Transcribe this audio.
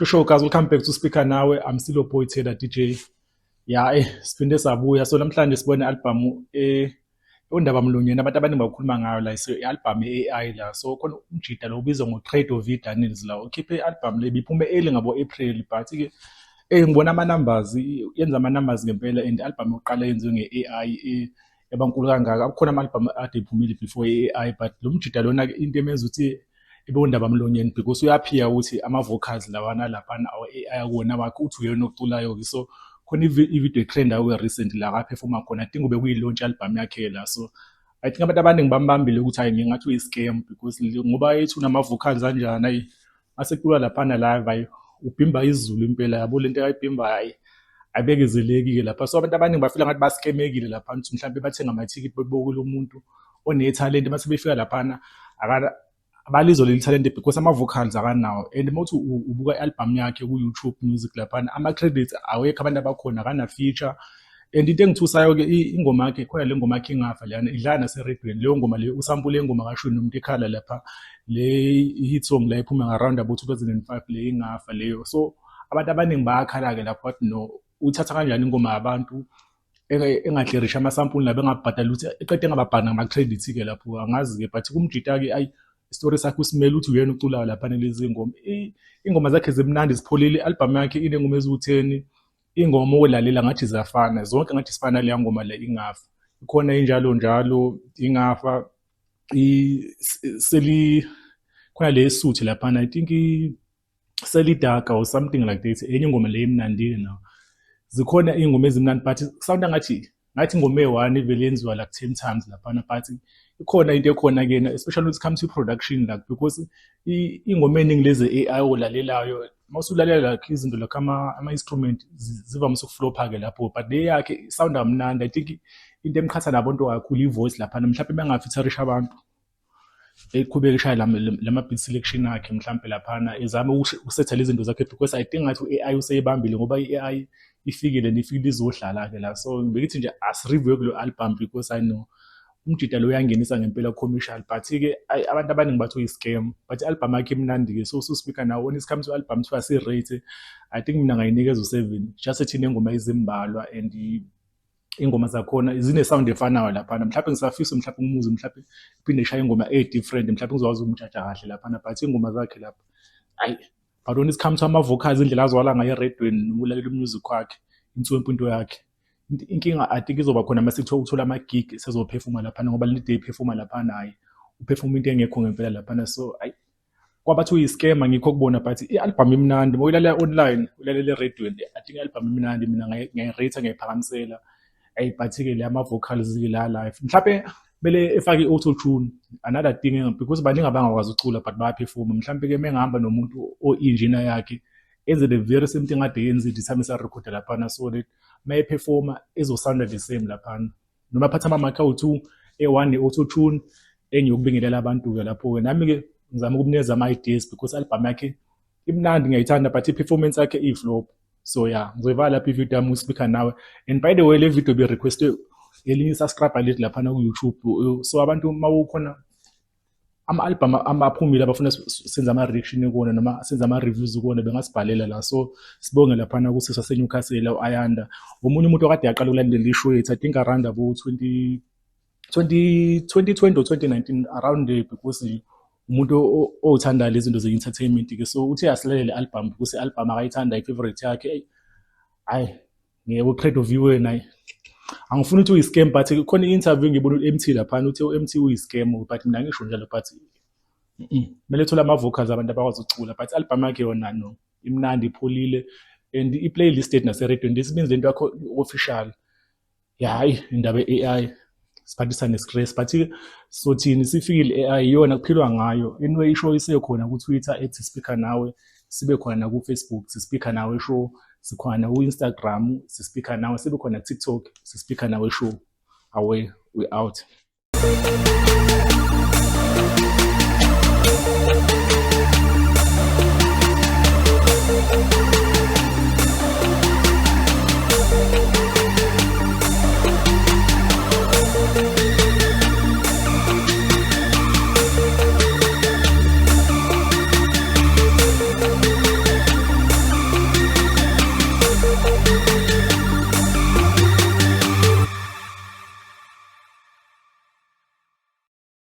Sho guys, welcome back to Speaker Nawe. I'm still your boy Taylor DJ. Ya, siphinde sabuya. So namhlanje sibone album undaba mlonyeni abantu abaningi bakhuluma ngayo la, so i-album ye-AI la. So khona umjida lo ubizwa ngo-Credo V Daniels la ukhiphe i-album le, biphume early ngabo April, but ke ngibona ama-numbers, yenza ama-numbers ngempela, and i-album yokuqala yenziwe nge-AI ebankulu kangaka. Kukhona ama-album ade iphumile before i-AI, but lo mjida lona into emenza ukuthi ibe undaba mlonyeni because uyaphika ukuthi ama-vocals lawana laphana awa-AI, akuwona wakhe, uthi uyena oculayo-ke. So khona i-video e-trend-ayo recent la ka-performa khona. I think ube kuyi-launch album yakhe la. So I think abantu abaningi bambambile ukuthi hayi, ngingathi uyi-scam because ngoba ethi unama-vocals anjani, ayi, masecula laphana live, hayi, ubhimba izulu impela, yabo lento ayibhimba, hayi, ayibekezeleki-ke lapha. So abantu abaningi bafila ngathi baskemekile laphana, ukuthi mhlawumbe bathenga amathikithi bebokela umuntu onethalente, mase befika laphana abalizwa leli talente because ama-vocals akanawo. And uma uthi ubuka i-album yakhe ku-YouTube Music laphana, ama-credits awekho, abantu abakhona akana-feature. And into engithusayo-ke, ingoma yakhe khona, le ngoma yakhe Ingafa leyana idlala naserediyweni. Leyo ngoma leyo usampule ingoma kaShwi nomuntu ekhala lapha, le i-hit song la iphume nga-round about 2005, le Ingafa leyo. So abantu abaningi bayakhala-ke lapho, bathi no, uthatha kanjani ingoma yabantu enga-clearishi amasampuli nabo, engabhadali ukuthi eqede engababhali ngama-credits-ke lapho? Angazi-ke, but kumjita-ke, ayi, isitori sakhe usimele ukuthi uyena oculayo laphana lezi ngoma. Ingoma zakhe zimnandi, zipholile. I-album yakhe inengoma eziwu-10. Ingoma olalela ngathi ziyafana zonke, ngathi zifana naleya ngoma le Ingafa ikhona, injalo njalo Ingafa seli khona le suthi laphana, I think Selidaka or something like that, enye ingoma le emnandi nayo. Zikhona iy'ngoma ezimnandi, but sound ngathi ingoma eyi-one ivele yenziwa like 10 times laphana. But ikhona into ekhona kuyena, especially when it comes to production, like because iy'ngoma ey'ningi lezi AI olalelayo, mawusulalela like izinto like ama-instrument zivamise ukuflopha-ke lapho, but le yakhe i-sound kamnandi. I think into emqhatha nabonto kakhulu i-voice laphana. Mhlawumbe benga-featurisha abantu, eqhubeka eshaya lama-beat selection akhe, mhlampe laphana ezame ukusetha lezi zinto zakhe, because I think ngathi u-AI useyibambile, ngoba i-AI ifikile nifikile izohlala-ke la. So bengithi nje asi-review kulo album because I know umjida lo uyangenisa ngempela commercial, but-ke abantu abaningi bathi uyi-scam, but i-album yakhe imnandi-ke. So usu-speaker nawo, when it comes to album kuthiwa si-rate, I think mina ngayinikeza u-7, just ethi nengoma ezimbalwa and iy'ngoma zakhona zine-sound efanayo laphana. Mhlawumbe ngisafisa mhlawumbe ngimuzwe mhlawumbe iphinde ishaye ingoma e-different, mhlawumbe ngizokwazi ukumjaja kahle laphana, but iy'ngoma zakhe lapha, ayi. But when it comes to ama-vocals, indlela azwakala ngayo eredweni noma ulalela u-music wakhe, inswempu into yakhe. Inkinga I think izoba khona mase kuthiwa uthola ama-gig, sezophefuma laphana, ngoba le day ephefuma laphana, hhayi, uphefuma into engekho ngempela laphana. So ayi, kwabathi uyi-scam ngikho kubona, but i-album imnandi. Uma uyilalela online, ulalela erediyweni, I think i-album imnandi. Mina ngiyayi-rate, ngiyayiphakamisela. Ayi, but-ke le ama-vocals-ke la live, mhlampe kumele efake i-auto tune, another thing, because baningi abangakwazi ukucula but bayaphefoma. Mhlampe-ke uma engahamba nomuntu o-engineer yakhe, enze the very same thing ade yenzile the time esarekhoda laphana, so that uma ephefoma ezo-sounda the same laphana, noma aphathe ama-mic awu-two, eyi-one ne-auto tune, enye yokubingelela abantu-ke lapho-ke. Nami-ke ngizama ukumnikeza ama-ideas because i-album yakhe imnandi, ngiyayithanda, but i-performance yakhe iyi-flop. So yeah, ngizoyivala lapho ividiyo yami, uSpeaker Nawe. And by the way, le video be-requestwe elinye i-subscriber lethu laphana ku-YouTube. So abantu, uma kukhona ama-album aphumile abafuna senze ama-reaction kuwona noma senze ama-reviews kuwona, bengasibhalela la. So sibonge laphana kusisi waseNewcastle, u-Ayanda, omunye umuntu okade yaqala ukulandela i-show yethu, I think around abo 20 20 2020 or 2019, around there, because umuntu owuthandayo lezi zinto ze-entertainment-ke. So uthe asilalele i-album because i-album akayithanda, i-favorite yakhe. Hhayi, ngeke u-Credo V wena, hhayi, angifuni ukuthi uyi-scam, but khona i-interview ngibona u-Emtee laphana, uthe u-Emtee uyi-scam, but mina ngisho njalo, but kumele ethole ama-vocals abantu abakwazi ukucula. But i-album yakhe yona, no, imnandi, ipholile and i-playlisted naserediyweni. This means lento yakho official. Ya, hhayi, indaba ye-AI siphathisa ne-stress, but sothini, sifikile i-AI, iyona kuphilwa ngayo. Anyway, i-show isekhona ku-Twitter @Speaker Nawe, sibe khona naku-Facebook, si-Speaker Nawe Show, sikhona naku-Instagram, si-Speaker Nawe, sibe khona ku-TikTok, si-Speaker Nawe Show. Away, we out.